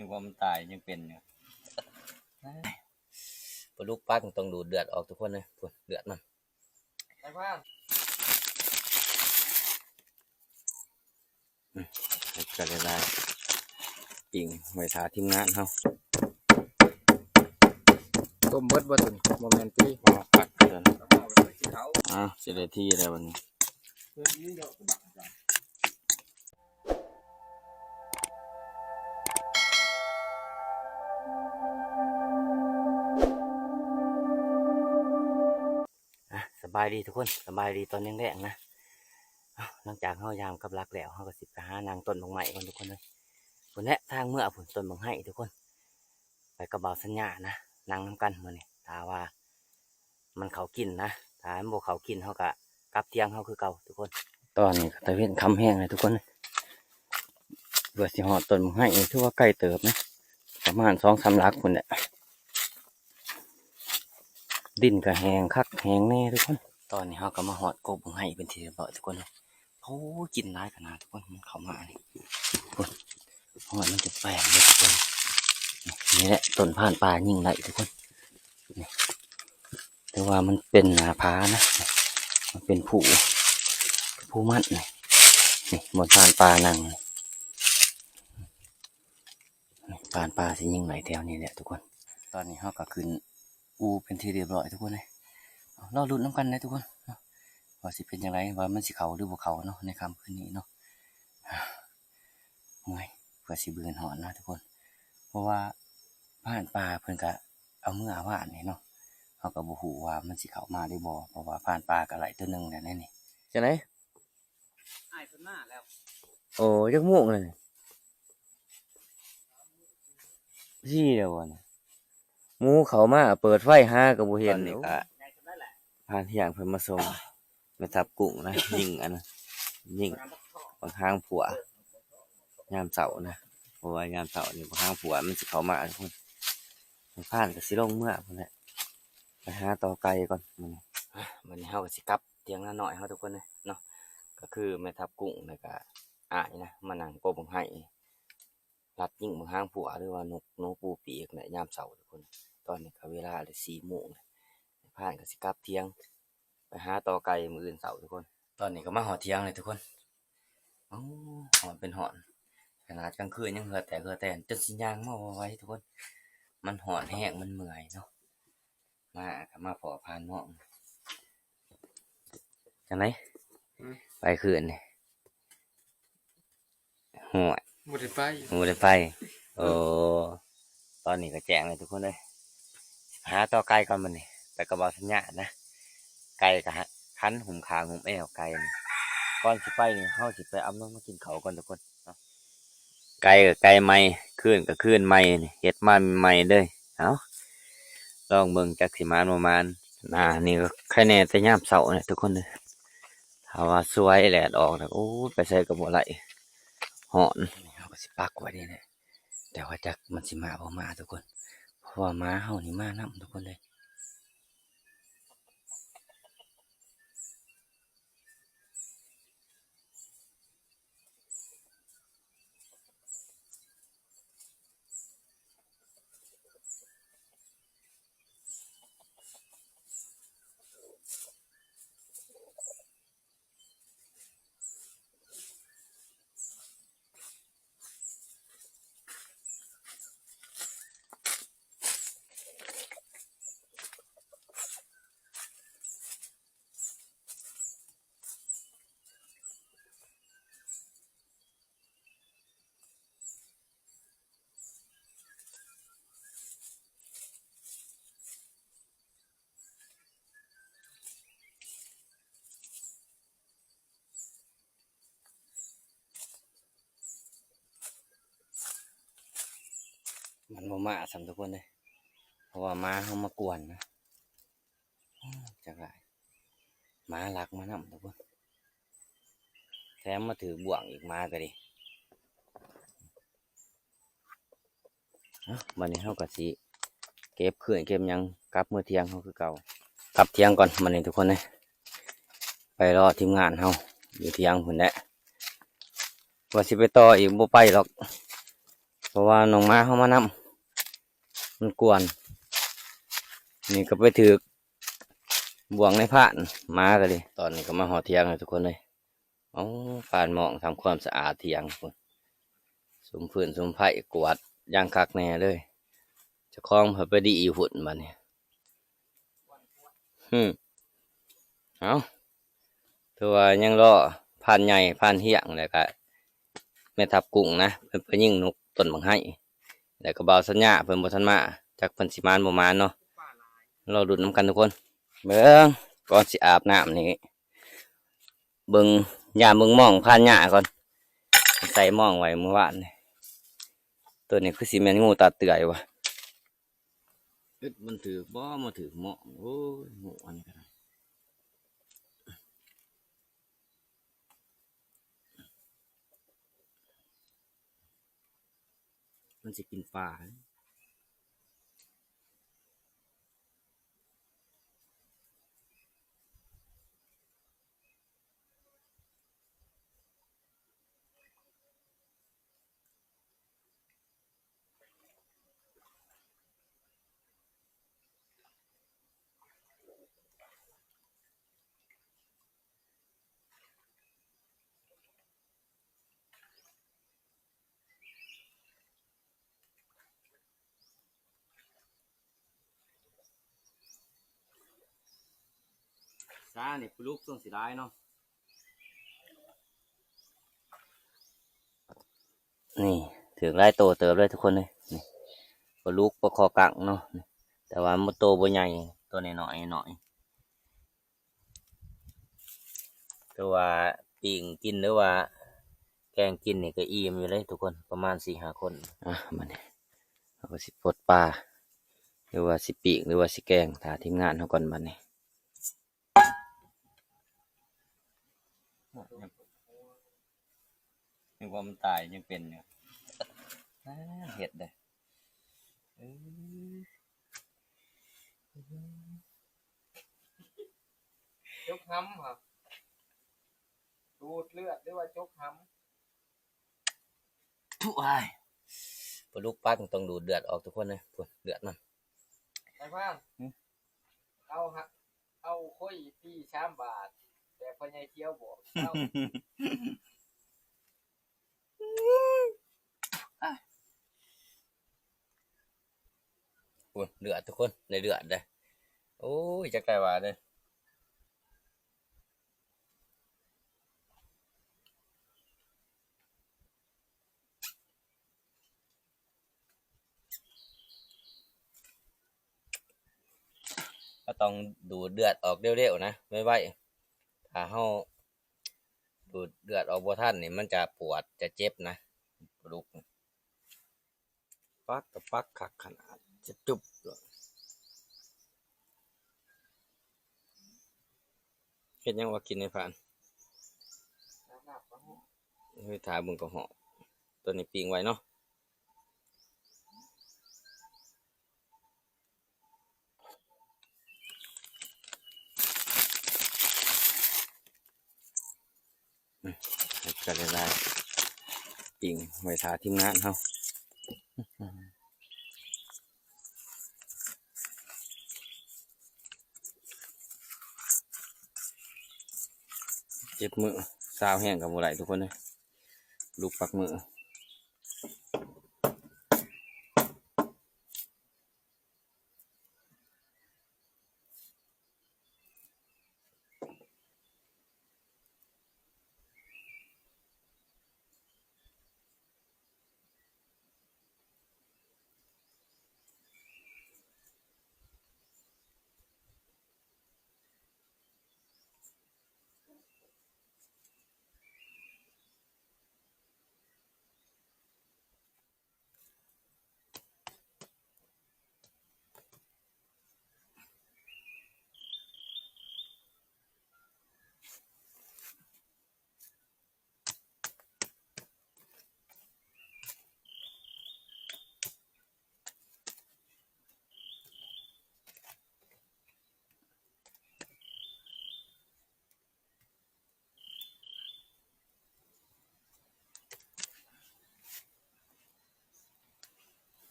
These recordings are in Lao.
ຍັງບໍ່ມັນຕາຍ ຍັງເປັນຢູ່. ປາດຸກປັກຕ້ອງດູດເລືອດອອກທຸກຄົນເອີຍ ພຸ້ນເລືອດມັນ. ອືມ ເຮັດກັນຫຼາຍໆ ປີ້ງໄວ້ຖ້າທີມງານເຮົາ. ຕົ້ມເບິດບໍ່ຕົວນີ້? ບໍ່ແມ່ນຕິ? ພໍພັກເດີ. ອ້າວ ເສຍເວທີແລ້ວບັດນີ້. ອ່ະ ສະບາຍດີທຸກຄົນ ສະບາຍດີຕອນແລງໆນະ. ເອົ້າ ຫຼັງຈາກເຮົາຢາມກັບຫຼັກແລ້ວ ເຮົາກໍຊິໄປຫານັ່ງຕົ້ນບັກໄມ້ກ່ອນທຸກຄົນເອີຍ. ພຸ້ນແຫຼະ ທາງເມືອພຸ້ນ ຕົ້ນບັກໄມ້ທຸກຄົນ. ໄປກັບບ່າວສັນຍານະ ນັ່ງນຳກັນມື້ນີ້ ຖ້າວ່າມັນເຂົ້າກິນນະ. ຖ້າມັນບໍ່ເຂົ້າກິນ ເຮົາກະກັບຖຽງເຮົາຄືເກົ່າທຸກຄົນ. ຕອນນີ້ກະຕາເວັນຄ່ຳແຮງແລ້ວທຸກຄົນ ເພື່ອຊິຮອດຕົ້ນບັກໄມ້ນີ້ ຖືວ່າໄກເຕີບນະ ປະມານສອງສາມຫຼັກພຸ້ນແຫຼະ. ດິນກະແຫ້ງຄັກແຫ້ງແນ່ທຸກຄົນ. ຕອນນີ້ເຮົາກະມາຮອດກົກບັກໄມ້ເປັນທີ່ຮຽບຮ້ອຍທຸກຄົນ. ໂອ້ຍ ກິນຫຼາຍຂະໜາດທຸກຄົນ ມັນເຂົ້າມານີ້. ໂອ້ຍ ຮອດມັນຈະແປງເລີຍທຸກຄົນ. ນີ້ແຫຼະຕົ້ນພານປ່າຍິງໄດ້ທຸກຄົນ. ນີ້ ແຕ່ວ່າມັນເປັນໜ້າຜານະ ມັນເປັນພູ ພູມັນນີ້. ນີ້ບ່ອນພານປ່ານັ່ງນີ້. ຜ່ານປ່າຊິຍິງໄຫຼແຖວນີ້ແຫຼະທຸກຄົນ. ຕອນນີ້ເຮົາກໍຂຶ້ນອູ່ເປັນທີ່ຮຽບຮ້ອຍທຸກຄົນເອີຍ. ເອົາ ລໍລຸ້ນນຳກັນເດີທຸກຄົນເນາະ ວ່າຊິເປັນຈັ່ງໃດ ວ່າມັນຊິເຂົ້າຫຼືບໍ່ເຂົ້າເນາະ ໃນຄ່ຳຄືນນີ້ເນາະ. ເມື່ອຍ ເພື່ອຊິບືນຮອດນະທຸກຄົນ ເພາະວ່າຜ່ານປ່າເພິ່ນກະເອົາເມືອວານນີ້ເນາະ. ເຮົາກໍບໍ່ຮູ້ວ່າມັນຊິເຂົ້າມາຫຼືບໍ່ ເພາະວ່າຜ່ານປ່າກໍໄລ່ຕົວໜຶ່ງແລ້ວແນວນີ້. ຈັ່ງໃດ? ອ້າຍເພິ່ນມາແລ້ວ. ໂອ້ ຈັກໂມງແລ້ວນີ້? ສີ່ແລ້ວບໍ່ນີ້? ໝູເຂົ້າມາເປີດໄຟຫາກໍບໍ່ເຫັນ. ຕອນນີ້ກໍ ໂອ້ ຜ່ານທຽງເພິ່ນມາສົ່ງ ແມ່ທັບກຸ້ງນະ ຍິງອັນ ຍິງບັກຫາງພົວຍາມເຊົ້ານະ ເພາະວ່າຍາມເຊົ້ານີ້ບັກຫາງພົວມັນຊິເຂົ້າມາພຸ້ນ. ແມ່ພານກໍຊິລົງເມືອພຸ້ນແຫຼະ ໄປຫາຕໍ່ໄກ່ກ່ອນມື້ນີ້. ບັດນີ້ເຮົາກໍຊິກັບ ຖຽງນານ້ອຍເຮົາທຸກຄົນເອີຍເນາະ. ກໍຄືແມ່ທັບກຸ້ງ ແລ້ວກະອ້າຍນະ ມານັ່ງກົກບັກໄມ້ ລັດຍິງບັກຫາງພົວຍ ຫຼືວ່ານົກໜູປູປີກແຫຼະ ຍາມເຊົ້າທຸກຄົນ. ຕອນນີ້ກໍເວລາໄດ້ສີ່ໂມງແລ້ວ ພານກໍຊິກັບຖຽງ ໄປຫາຕໍ່ໄກ່ມື້ອື່ນເຊົ້າທຸກຄົນ. ຕອນນີ້ກໍມາຮອດຖຽງແລ້ວທຸກຄົນ. ໂອ້ ຮ້ອນເປັນຮ້ອນ ຂະໜາດກາງຄືນຍັງເຫື່ອແຕກເຫື່ອແຕນ ຈົນຊິຍ່າງມາບໍ່ໄຫວທຸກຄົນ. ມັນຮ້ອນແຮງ ມັນເມື່ອຍເນາະ. ມາກໍມາພໍ້ຜ່ານໝອງ. ຈັ່ງໃດ? ຫືມ? ໄປຄືນນີ້? ໂອ້ຍ ບໍ່ໄດ້ໄປ. ບໍ່ໄດ້ໄປ. ໂອ້ ຕອນນີ້ກໍແຈ້ງແລ້ວທຸກຄົນເອີຍ. ຫາຕໍ່ໄກ່ກ່ອນບັດນີ້ ໄປກັບບ່າວສັນຍານະ. ໄກ່ກໍຫາ ຄັນຫຸ້ມຂ້າງຫຸ້ມແອວໄກ່ນີ້. ກ່ອນຊິໄປນີ້ ເຮົາຊິໄປອຳນວນມາກິນເຂົ້າກ່ອນທຸກຄົນເນາະ. ໄກ່ກໍໄກ່ໃໝ່ ຄືນກໍຄືນໃໝ່ນີ້ ເຮັດມາໃໝ່ເລີຍ. ເອົ້າ ລອງເບິ່ງຈັກຊິໝານບໍ່ໝານ. ໜ້ານີ້ກໍໄຄແນ່ແຕ່ຍາມເຊົ້ານີ້ທຸກຄົນເອີຍ. ຖ້າວ່າສວຍແດດອອກແລ້ວ ໂອ້ຍ ໄປໃສກໍບໍ່ໄດ້ ຮ້ອນ. ເຮົາກໍຊິປັກໄວ້ນີ້ແຫຼະ ແຕ່ວ່າຈັກມັນຊິມາບໍ່ມາທຸກຄົນ ເພາະວ່າໝາເຮົານີ້ມານຳທຸກຄົນເລີຍ. ມັນບໍ່ມາຊ້ຳທຸກຄົນເດ້ ເພາະວ່າໝາເຮົາມາກວນນະ. ຈັກຫຼາຍ ໝາລັກມານຳທຸກຄົນ ແຖມມາຖືກບ່ວງອີກ ໝາກໍດີ. ເອົ້າ ບັດນີ້ເຮົາກໍຊິເກັບເຄື່ອງເກັບຫຍັງກັບເມືອຖຽງເຮົາຄືເກົ່າ. ກັບຖຽງກ່ອນບັດນີ້ທຸກຄົນເອີຍ ໄປລໍທີມງານເຮົາຢູ່ຖຽງພຸ້ນແຫຼະ. ວ່າຊິໄປຕໍ່ອີກ ບໍ່ໄປດອກ ເພາະວ່ານ້ອງໝາເຮົາມານຳ ມັນກວນ. ນີ້ກໍໄປຖືກບ່ວງໃນພານ ໝາກໍເລີຍ. ຕອນນີ້ກໍມາຮອດຖຽງແລ້ວທຸກຄົນເອີຍ. ເອົາ ປານໝອງທຳຄວາມສະອາດຖຽງພຸ້ນ ສຸມຟືນສຸມໄຟກວາດຢ່າງຄັກແນ່ເລີຍ. ເຈົ້າຂອງເພິ່ນໄປດີຢູ່ພຸ້ນບັດນີ້. ຫື ເອົາ ຖືວ່າຍັງລໍພານໃຫຍ່ ພານທ່ຽງ ແລ້ວກະແມ່ທັບກຸ້ງນະ ເພິ່ນໄປຍິງນົກຕົ້ນບັກໄຮ ແລ້ວກໍບ່າວສັນຍາເພິ່ນບໍ່ທັນມາ ຈັກເພິ່ນຊິມານບໍ່ມານເນາະ. ລໍລຸ້ນນຳກັນທຸກຄົນ. ເບິ່ງ ກ່ອນຊິອາບນ້ຳນີ້ ເບິ່ງ ຍາມເບິ່ງມອງພານຫຍ້າກ່ອນ ໃສ່ມອງໄວ້ມື້ວານນີ້. ໂຕນີ້ຄືຊິແມ່ນງູຕາເຕືອຍວ່າ ເອີ ມັນຖືກບໍ່ ມາຖືກໝໍ້. ໂອ້ຍ ໝໍ້ອັນນີ້ກໍໄດ້ ມັນຊິກິນປາ. ຊານີ້ ປາດຸກຊ່ວງຊິຫຼາຍເນາະ. ນີ້ ຖືກຫຼາຍໂຕເຕີບເລີຍທຸກຄົນເອີຍ. ນີ້ ປາດຸກ ປາຄໍກັງເນາະ ແຕ່ວ່າມັນໂຕບໍ່ໃຫຍ່ ໂຕນ້ອຍໆ ນ້ອຍ. ແຕ່ວ່າປີ້ງກິນ ຫຼືວ່າແກງກິນນີ້ກໍອີ່ມຢູ່ເດ້ທຸກຄົນ ປະມານສີ່ຫ້າຄົນ. ອ່ະ ບັດນີ້ເຮົາກໍຊິປົດປາ ຫຼືວ່າຊິປີ້ງ ຫຼືວ່າຊິແກງ ຖ້າທີມງານເຮົາກ່ອນບັດນີ້. ນຶກວ່າມັນຕາຍ ຍັງເປັນຢູ່. ອ່າ ເຮັດເດ້. ເອີ ຈົກຫຳຫະ ດູດເລືອດ ຫຼືວ່າຈົກຫຳ? ທຸ ອ້າຍ ປາດຸກປັກຕ້ອງດູດເລືອດອອກທຸກຄົນເອີຍ. ພຸ້ນ ເລືອດມັນ. ນາຍພານ ຫຶ? ເອົາຫະ ເອົາຄຸຍຕີສາມບາດ ແບບພໍ່ໃຫຍ່ຂຽວບອກ. ໂອ້ຍ ເລືອດທຸກຄົນ ໄດ້ເລືອດເດ້. ໂອ້ຍ ຈັກໄດ້ວ່າເດ້. ເຮົາຕ້ອງດູດເລືອດອອກເລັວໆ ນະ ໄວໆ. ຖ້າເຮົາດູດເລືອດອອກບໍ່ທັນນີ້ ມັນຈະປວດ ຈະເຈັບນະ ປາດຸກ. ປັກກໍປັກຄັກຂະໜາດ ຈະຈຸບໂລດ. ເຮັດຫຍັງວ່າກິນໃນພານ? ເຮີຍ ຖ້າເບິ່ງກໍເຫາະ. ໂຕນີ້ປີ້ງໄວ້ເນາະ. ອືມ ເຮັດກັນຫຼາຍໆ ປີ້ງໄວ້ຖ້າທີມງານເຮົາ. ເຈັບມື ຊາວແຮງກໍບໍ່ໄດ້ທຸກຄົນເອີຍ ລຸກປັກມື.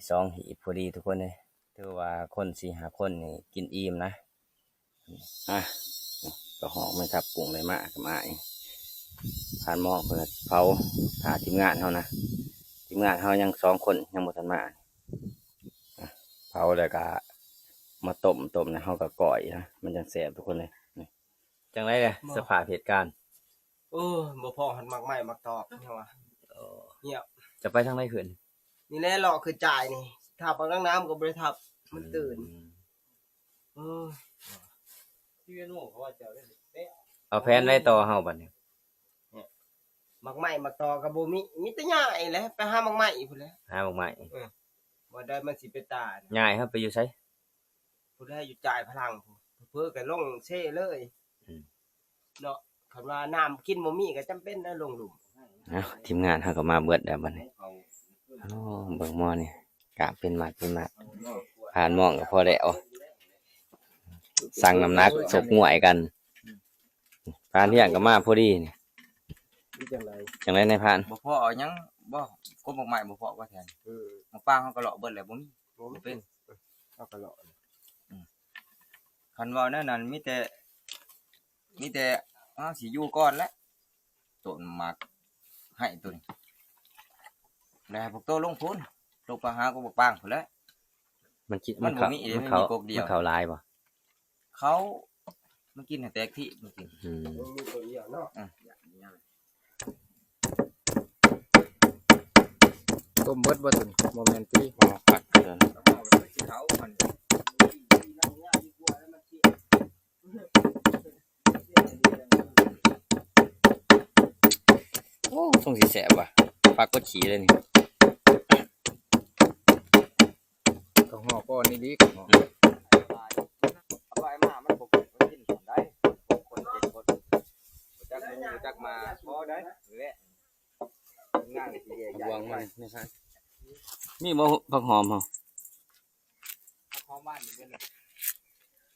ສອງຫີບພໍດີທຸກຄົນເອີຍ ຖືວ່າຄົນສີ່ຫ້າຄົນນີ້ກິນອີ່ມນະ. ອ່ະ ກະຮອກມັນຄັບກຸ້ງໄດ້ມາກັບອ້າຍ ຜ່ານໝໍ້ເພິ່ນເຜົາ ຖ້າທີມງານເຮົານະ ທີມງານເຮົາຍັງສອງຄົນຍັງບໍ່ທັນມາ. ອ່ະ ເຜົາແລ້ວກະມາຕົ້ມ ຕົ້ມແລ້ວເຮົາກະກ້ອຍນະ ມັນຈັ່ງແຊບທຸກຄົນເອີຍ. ຈັ່ງໃດແຫຼະ ບໍ່ ສະພາບເຫດການ? ໂອ້ຍ ບໍ່ພໍຮອດໝາກໄມ້ໝາກຕອກເຮົາວ່າ. ໂອ້ ງຽບ. ຈະໄປທາງໃດຂຶ້ນ? ນີ້ແຫຼະ ເລາະຂຶ້ນຈາຍນີ້ ຖ້າປາກນ້ຳກະບໍ່ໄດ້ທັບ ມັນຕື່ນ. ອືມ ໂອ້ຍ ເອົາແຜນໃດຕໍ່ເຮົາບັດນີ້? ໝາກໄມ້ໝາກຕອກກະບໍ່ມີ ມີແຕ່ຍ້າຍແຫຼະ ໄປຫາໝາກໄມ້ພຸ້ນແຫຼະ ຫາໝາກໄມ້. ເອີ ບໍ່ໄດ້ມັນຊິເປັນຕາ ຍ້າຍເຮົາໄປຢູ່ໃສ? ຜູ້ໃດຢູ່ຈ່າຍພະລັງ ເຜີໆກະລົງເຊເລີຍ. ອືມ ເນາະ ຄັນວ່ານ້ຳກິນບໍ່ມີກະຈຳເປັນໄດ້ລົງລຸ່ມ. ເອົ້າ ທີມງານເຮົາກະມາເບິດແລ້ວບັດນີ້. ໂອ້ ເບິ່ງໝໍ້ນີ້ ກາບເປັນໝາດເປັນໝາດ ຜ່ານໝໍ້ກະພໍແລ້ວ ຊັ່ງນ້ຳໜັກຊົກມວຍກັນ. ຜ່ານທ່ຽງກະມາພໍດີນີ້. ຈັ່ງໃດ ຈັ່ງໃດນາຍພານ? ບໍ່ພໍຫຍັງບໍ່ ກົບໝາກໄມ້ບໍ່ພໍວ່າແທ້. ເອີ ໝາກປາງເຮົາກະເລາະເບິດແລ້ວ ບໍ່ມີ ບໍ່ເປັນ ເຮົາກະເລາະ. ອືມ ຄັນເວົ້າແນວນັ້ນມີແຕ່ ມີແຕ່ເຮົາຊິຢູ່ກ່ອນແຫຼະ ຕົ້ນໝາກໄຮໂຕນີ້ ແລ້ວໃຫ້ພວກໂຕລົງພຸ້ນ ລົງໄປຫາກົບໝາກປາງພຸ້ນແຫຼະ. ມັນກິນ ມັນເຂົ້າ ມັນເຂົ້າ ມັນເຂົ້າຫຼາຍບໍ່? ເຂົ້າ ມັນກິນໃຫ້ແຕກທີ່ ມັນກິນ. ອືມ ມັນມີຕົວດຽວເນາະ. ອືມ ຕົ້ມເບິດບໍ່ຕົວນີ້? ບໍ່ແມ່ນຕິ? ບໍ່ ພັກເດີ. ໂອ້ ຊົງຊິແຊບວ່າ ປາກົດຂີ້ເລີຍນີ້. ກະຫອກອ່ອນອີ່ຫຼີ ກະຫອກ. ອືມ ເອົາໄວ້ມາມັນບໍ່ກິນສ່ຳໃດ ຫົກຄົນເຈັດຄົນ ບໍ່ຈັກໝູ່ບໍ່ຈັກໝາ ພໍໄດ້ ນີ້ແຫຼະ ງານຊິແຍກຍ້າຍ ບວງມັນນະ. ມີບໍ່ຜັກຫອມເຮົາ? ຜັກຫອມຫວານນີ້ເບິດເລີຍ.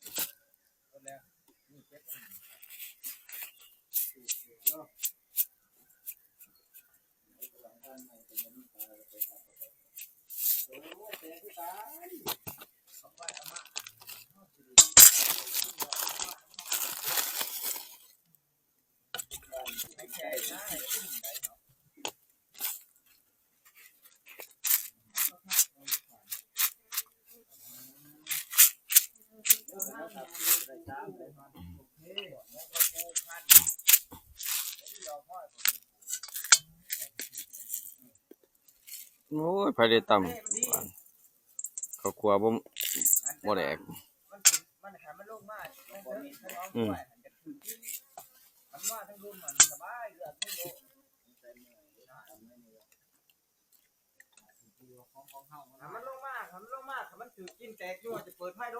ໂອ້ຍ ໃຜໄດ້ຕຳ ເຂົ້າຂົ້ວບໍ່ ບໍ່ແດກ. ອືມ ມັນລົງມາ ມັນລົງມາ ມັນຖືກກິນແຕກຢູ່ ຈະເປີດໄຟໂດ.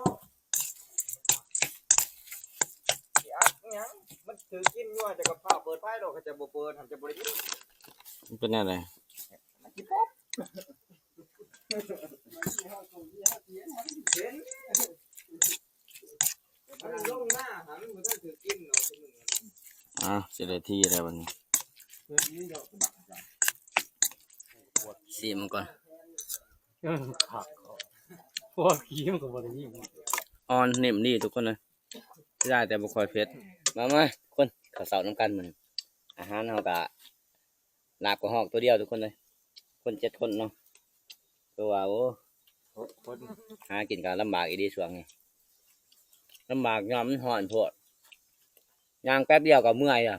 ຊິອັດອີ່ຫຍັງ ມັນຖືກກິນຢູ່ ຈະກະຟ້າວເປີດໄຟໂດ ຄັນຈະບໍ່ເປີດ ຄັນຈະບໍ່ໄດ້ກິນ. ມັນເປັນແນວໃດ? ມັນຊິປົບ ເຫັນ ມັນລົງມາ ມັນບໍ່ທັນຖືກກິນເນາະ. ອ້າວ ຊິໄດ້ທີ່ແລ້ວບັດນີ້ ຊີມກ່ອນ. ເອີ ຄັກ ພວກກີ້ມັນກະບໍ່ໄດ້ຍິງ ອ່ອນ ເໜັມດີທຸກຄົນເອີຍ. ໄດ້ແຕ່ບໍ່ຄ່ອຍເຜັດ. ມາ ມາ ທຸກຄົນ ເຂົ້າເຊົ້ານຳກັນມື້ນີ້ ອາຫານເຮົາກະ ລາບກະຮອກໂຕດຽວທຸກຄົນເອີຍ ຄົນເຈັດຄົນເນາະ. ຄືວ່າ ໂອ້ ຫົກຄົນ ຫາກິນກະລຳບາກອີ່ຫຼີຊ່ວງນີ້ ລຳບາກຍ້ອນມັນຮ້ອນໂພດ ຍ່າງແປັບດຽວກະເມື່ອຍລະ.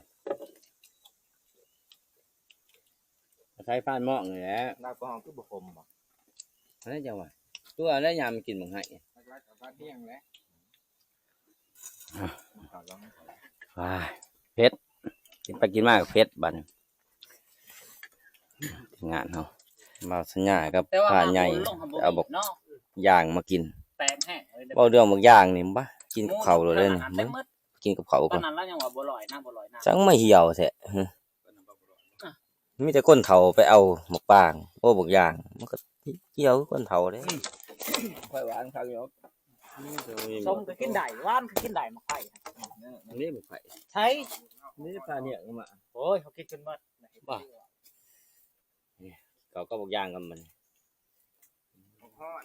ອາໄສຟານມອງນີ້ແຫຼະ. ລາບກະຮອກຄືບໍ່ຂົມບໍ? ອັນນັ້ນຈັ່ງວ່າ ຕົວະແລ້ວຍາມກິນບັກໄຮ ຫຼັກໆກະບາດຮຽງແຫຼະ. ອ່າ ເຜັດ ກິນໄປກິນມາກະເຜັດບັດນີ້. ທີມງານເຮົາ ບ່າວສັນຍາກັບ ແຕ່ວ່າ ພານໃຫຍ່ ເອົາບັກ ເນາະ ຢ່າງມາກິນ. ແປກແຮງເລີຍເດີ ເວົ້າເລື່ອງບັກຢ່າງນີ້ ບາ ກິນກັບເຂົ້າໂລດເດີນີ້. ກິນກັບເຂົ້າກ່ອນ ປານນັ້ນລະຍັງວ່າບໍ່ລອຍນະ ບໍ່ລອຍນະ ຈັ່ງມາຫ່ຽວແທ້. ມີແຕ່ຄົນເຖົ້າໄປເອົາໝາກປາງ ໂອ້ ບັກຢ່າງ ມັນກະກ່ຽວຄືຄົນເຖົ້າເດ້. ອືມ ຂ້ອຍວ່າອັນຄັກຢູ່ ສົ້ມກະກິນໄດ້ ຫວານກະກິນໄດ້ ໝາກໄຜ່ ນີ້ໝາກໄຜ່ ໃສ ນີ້ພາເນຍມາ. ໂອ້ຍ ເຮົາກິນຈົນໝົດ ບໍ່ ເຂົາກະບັກຢ່າງກັນບັດນີ້. ຮ້ອນ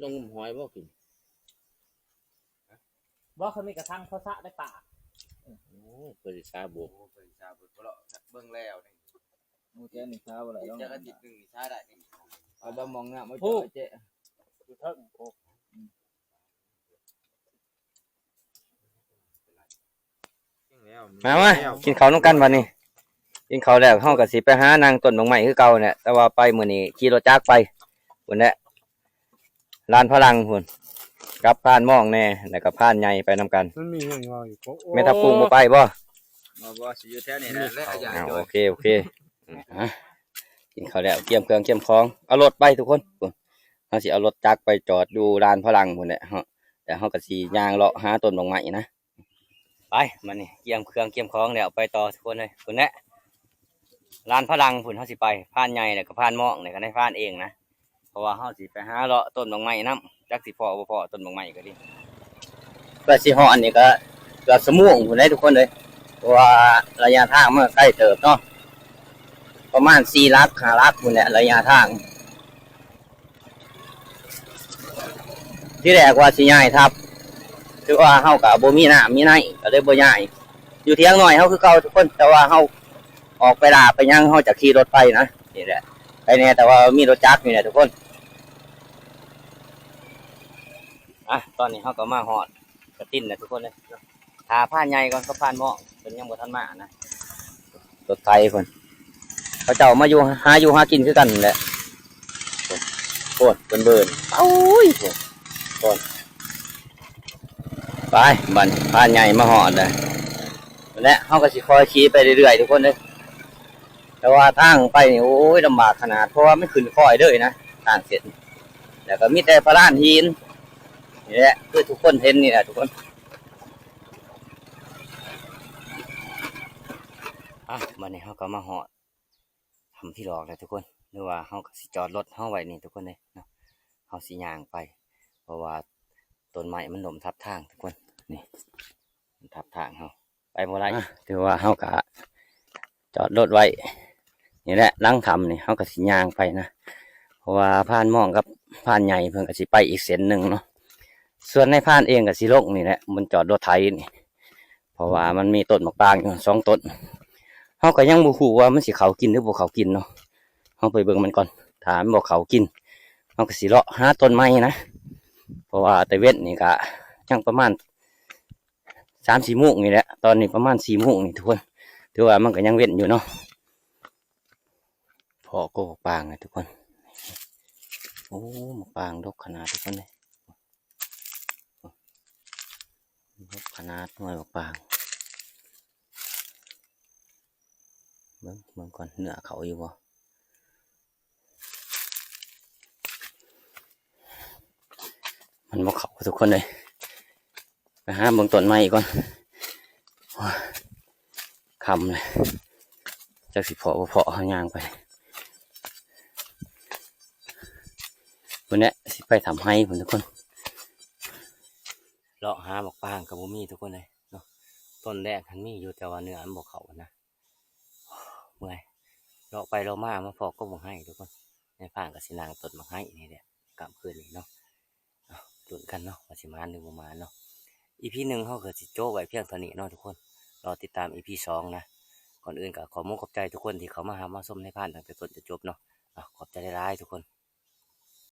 ລົງງມຫອຍບໍ່ກິນ? ບໍ່ ເຂົາມີກະທັງພໍສະໄດ້ປາ. ໂອ້ ເພິ່ນຊິຊາບໍ່? ໂອ້ ເພິ່ນຊິຊາບໍ່? ເບິ່ງແລ້ວນີ້ ໂອ້ ແຈນີ້ຊາບໍ່ໄດ້ດອກ ຈັກອາທິດໜຶ່ງນີ້ຊາໄດ້ນີ້. ເອົາບ່າມອງນ້ຳມາເຈາະແຈະ ຢູ່ເທິງ. ໂອ້ ມາ ມາ ກິນເຂົ້ານຳກັນບັດນີ້. ກິນເຂົ້າແລ້ວເຮົາກໍຊິໄປຫານັ່ງຕົ້ນໝາກໄມ້ຄືເກົ່າແຫຼະ, ແຕ່ວ່າໄປມື້ນີ້ຂີ່ລົດຈັກໄປພຸ້ນແຫຼະ, ລານພະລັງພຸ້ນ ກັບພານມອງແດ່ ແລ້ວກໍພານໃຫຍ່ໄປນຳກັນ. ມັນມີຫຍັງເວົ້າອີກ? ໂອ້ ແມ່ທັບກຸງບໍ່ໄປບໍ່? ບໍ່ ບໍ່ ຊິຢູ່ແຖວນີ້ແຫຼະ. ອ້າວ ໂອເຄ ໂອເຄ. ອືມ ກິນເຂົ້າແລ້ວ ກຽມເຄື່ອງກຽມຂອງ ເອົາລົດໄປທຸກຄົນ. ເຮົາຊິເອົາລົດຈັກໄປຈອດຢູ່ລານພະລັງພຸ້ນແຫຼະ ເຮົາ ແລ້ວເຮົາກໍຊິຍ່າງເລາະຫາຕົ້ນໝາກໄມ້ນະ. ໄປ ບັດນີ້ກຽມເຄື່ອງກຽມຂອງແລ້ວ ໄປຕໍ່ທຸກຄົນເອີຍ. ພຸ້ນແຫຼະ ລານພະລັງພຸ້ນ ເຮົາຊິໄປ ພານໃຫຍ່ ແລ້ວກໍພານມອງ ແລ້ວກໍນາຍພານເອງນະ, ເພາະວ່າເຮົາຊິໄປຫາເລາະຕົ້ນໝາກໄມ້ນຳ ຈັກຊິພໍ້ບໍ່ພໍ້ ຕົ້ນໝາກໄມ້ກໍດີ. ກວ່າຊິຮອດນີ້ກໍເກືອບຊົ່ວໂມງພຸ້ນເດ້ທຸກຄົນເອີຍ, ເພາະວ່າໄລຍະທາງມັນກໍໄກເຕີບເນາະ, ປະມານສີ່ຫຼັກຫ້າຫຼັກພຸ້ນແຫຼະໄລຍະທາງ. ທີແລກວ່າຊິຍ້າຍທັບ ຄືວ່າເຮົາກໍບໍ່ມີນ້ຳມີໃນ ກໍເລີຍບໍ່ຍ້າຍ, ຢູ່ຖຽງນາເຮົາຄືເກົ່າທຸກຄົນ, ແຕ່ວ່າເຮົາອອກໄປລ່າໄປຫຍັງ ເຮົາຈະຂີ່ລົດໄປນະ. ນີ້ແຫຼະ ໄກແດ່ ແຕ່ວ່າມີລົດຈັກນີ້ແຫຼະທຸກຄົນ. ອ່ະ ຕອນນີ້ເຮົາກໍມາຮອດກະຕິນແລ້ວທຸກຄົນເອີຍ. ຖ້າພານໃຫຍ່ກ່ອນກັບພານມອງ ເພິ່ນຍັງບໍ່ທັນມານະ, ລົດໄຖເພິ່ນ ເຂົາເຈົ້າມາຢູ່ ຫາຢູ່ຫາກິນຄືກັນແຫຼະ. ໂອ້ ເພິ່ນເບິ່ງ ໂອ້ຍ ໂອ້ ໄປ ບັດນີ້ພານໃຫຍ່ມາຮອດແລ້ວ ແລະ ເຮົາກໍຊິຄ່ອຍຂີ່ໄປເລື້ອຍໆທຸກຄົນເດີ. ແຕ່ວ່າທາງໄປນີ້ ໂອ້ຍ ລຳບາກຂະໜາດ ເພາະວ່າມັນຂຶ້ນຄ້ອຍເລີຍນະ ທາງເສັ້ນນີ້, ແລ້ວກໍມີແຕ່ພະລານຫີນນີ້ແຫຼະ ຄືທຸກຄົນເຫັນນີ້ແຫຼະທຸກຄົນ. ອ່ະ ບັດນີ້ເຮົາກໍມາຮອດຖ້ຳຜີຫຼອກແລ້ວທຸກຄົນ, ຫຼືວ່າເຮົາກໍຊິຈອດລົດເຮົາໄວ້ນີ້ທຸກຄົນເດ້ເນາະ, ເຮົາຊິຍ່າງໄປ ເພາະວ່າຕົ້ນໄມ້ມັນລົ້ມທັບທາງທຸກຄົນ, ນີ້ ມັນທັບທາງເຮົາ ໄປບໍ່ໄດ້. ອ່ະ ຖືວ່າເຮົາກະຈອດລົດໄວ້ນີ້ແຫຼະ ຫຼັງຖ້ຳນີ້ ເຮົາກະຊິຍ່າງໄປນະ, ເພາະວ່າພານມອງກັບພານໃຫຍ່ເພິ່ນກະຊິໄປອີກເສັ້ນໜຶ່ງເນາະ. ສ່ວນນາຍພານເອງກະຊິລົງນີ້ແຫຼະ ບ່ອນຈອດລົດໄຖນີ້, ເພາະວ່າມັນມີຕົ້ນໝາກປາງຢູ່ສອງຕົ້ນ, ເຮົາກະຍັງບໍ່ຮູ້ວ່າມັນຊິເຂົ້າກິນ ຫຼື ບໍ່ເຂົ້າກິນເນາະ. ເຮົາໄປເບິ່ງມັນກ່ອນ, ຖ້າມັນບໍ່ເຂົ້າກິນ ເຮົາກະຊິເລາະຫາຕົ້ນໃໝ່ນະ, ເພາະວ່າແຕ່ເວັນນີ້ກະຍັງປະມານ ສາມສີ່ໂມງນີ້ແຫຼະ, ຕອນນີ້ປະມານສີ່ໂມງນີ້ທຸກຄົນ, ຖືວ່າມັນກໍຍັງເວັນຢູ່ເນາະ. ພໍ້ກໍໝາກປາງນະທຸກຄົນ, ໂອ້ ໝາກປາງດົກຂະໜາດທຸກຄົນເອີຍ, ດົກຂະໜາດໜ່ວຍໝາກປາງ. ເບິ່ງ ເບິ່ງກ່ອນ ເນື້ອເຂົ້າຢູ່ບໍ່? ມັນບໍ່ເຂົ້າທຸກຄົນເອີຍ, ໄປຫາເບິ່ງຕົ້ນໄມ້ກ່ອນ. ໂອ້ຍ ຄ່ຳແລ້ວ ຈັກຊິພໍ້ບໍ່ພໍ້ ເຮົາຍ່າງໄປພຸ້ນແຫຼະ, ຊິໄປຖ້ຳໄຮພຸ້ນທຸກຄົນ. ເລາະຫາໝາກປາງກໍບໍ່ມີທຸກຄົນເອີຍເນາະ, ຕົ້ນແລກຫັ້ນມີຢູ່ ແຕ່ວ່າເນື້ອມັນບໍ່ເຂົ້ານະ. ເມື່ອຍ ເລາະໄປເລາະມາ ມາພໍ້ກັບໝາກໄຮທຸກຄົນ, ນາຍພານກໍຊິນັ່ງຕົ້ນໝາກໄຮນີ້ແຫຼະ ຄ່ຳຄືນນີ້ເນາະ. ເອົ້າ ລຸ້ນກັນເນາະ ວ່າຊິໝານຫຼືບໍ່ໝານເນາະ. ອີພີໜຶ່ງ ເຮົາກໍຊິໂຈະໄວ້ພຽງເທົ່ານີ້ເນາະທຸກຄົນ, ລໍຕິດຕາມອີພີສອງນະ. ກ່ອນອື່ນກໍຂອບມຸກຂອບໃຈທຸກຄົນທີ່ເຂົ້າມາຮັບມາຊົມນາຍພານຕັ້ງແຕ່ຕົ້ນຈົນຈົບເນາະ. ເອົ້າ ຂອບໃຈຫຼາຍໆທຸກຄົນ.